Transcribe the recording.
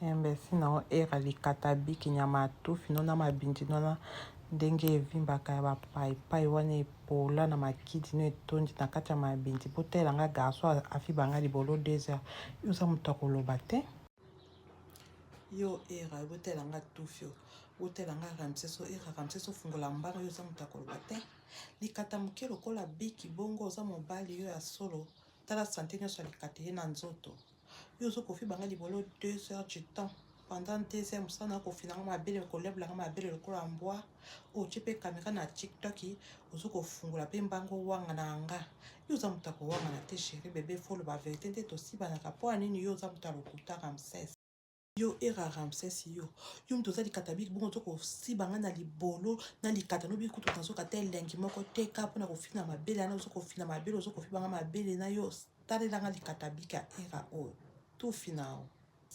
Imbecile na yo era likata biki nyama ya tufi no na mabindi no na ndenge evimbaka ya ba paipai wana epola na makidi no etondi na kati ya mabindi botalela nga garçon afiba nga libolo 2 heures yo oza moto ya koloba te. Yo era botalela nga tufi oyo botalela nga ramses oyo era ramses ofungola mbango yo oza moto ya koloba te likata moke lokola biki bongo oza mobali yo ya solo tala sante nyonso ya likata ye na nzoto. Yo ozo kofiba nga libolo 2 heures du temps pendant 2 heures mosala na kofina nga mabele kolebla nga mabele lokola mbwa otie mpe kamera na tiktok ozo kofungola mpe mbango owangana nga yo oza moto ya kowangana te chéri bebe fo oloba verité nde tosibanaka mpo ya nini yo oza moto ya lokuta ramses yo era ramses yo yo moto oza likata biki bongo ozo kosiba nga na libolo na likata no biki kutu nazoka te elengi moko te ka mpona kofina mabele wana ozo kofina mabele ozo kofiba nga mabele na yo talela nga likata biki ya era oyo tufi na yo.